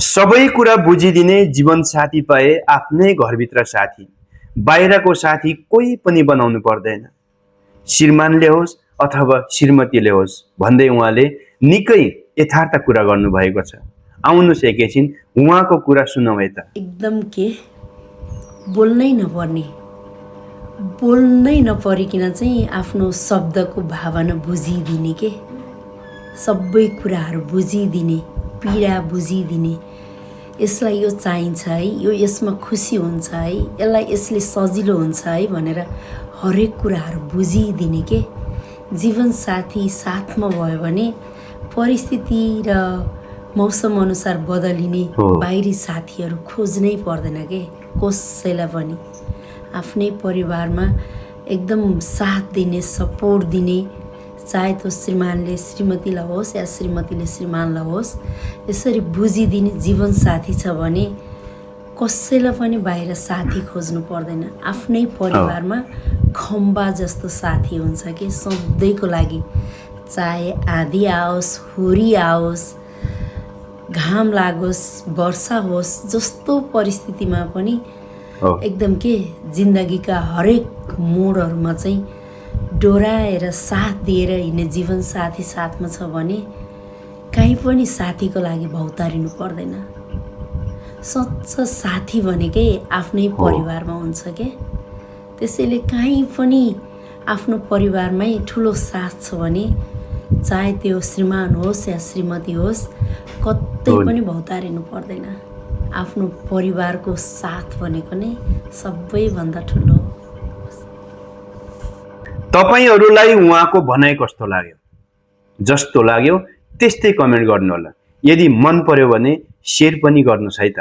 सबै कुरा बुझिदिने जीवन साथी पाए आफ्नै घरभित्र साथी, बाहिरको साथी कोही पनि बनाउनु पर्दैन। श्रीमानले होस् अथवा श्रीमतीले होस् भन्दै उहाँले निकै यथार्थ कुरा गर्नुभएको छ। आउनुहोस् एकैछिन उहाँको कुरा सुनौँ है त। एकदम के बोल्नै नपर्ने, बोल्नै नपरिकन चाहिँ आफ्नो शब्दको भावना बुझिदिने के, सबै कुराहरू बुझिदिने, पीडा बुझिदिने, यसलाई यो चाहिन्छ है, यो यसमा खुसी हुन्छ है, यसलाई यसले सजिलो हुन्छ है भनेर हरेक कुराहरू बुझिदिने के। जीवन साथी साथमा भयो भने परिस्थिति र मौसम अनुसार बदलिने बाहिरी साथीहरू खोज्नै पर्दैन के कसैलाई पनि। आफ्नै परिवारमा एकदम साथ दिने, सपोर्ट दिने, चाहे त्यो श्रीमानले श्रीमतीलाई होस् या श्रीमतीले श्रीमानलाई होस्, यसरी बुझिदिने जीवन साथी छ भने कसैलाई पनि बाहिर साथी खोज्नु पर्दैन। आफ्नै परिवारमा खम्बा जस्तो साथी हुन्छ कि सधैँको लागि, चाहे आँधी आओस्, हुरी आओस्, घाम लागोस्, वर्षा होस्, जस्तो परिस्थितिमा पनि एकदम के जिन्दगीका हरेक मोडहरूमा चाहिँ डोराएर साथ दिएर हिँड्ने जीवन साथी साथमा छ भने कहीँ पनि साथीको लागि भौतारिनु पर्दैन। सच्चा साथी भनेकै आफ्नै परिवारमा हुन्छ के। त्यसैले कहीँ पनि आफ्नो परिवारमै ठुलो साथ छ भने चाहे त्यो श्रीमान होस् या श्रीमती होस्, कतै पनि भौतारिनु पर्दैन। आफ्नो परिवारको साथ भनेको नै सबैभन्दा ठुलो हो। तपाईहरुलाई उहाँको भनाइ कस्तो लाग्यो? जस्तो लाग्यो त्यस्तै कमेन्ट गर्नुहोला। यदि मन पर्यो भने शेयर पनि गर्नुहोस् है त।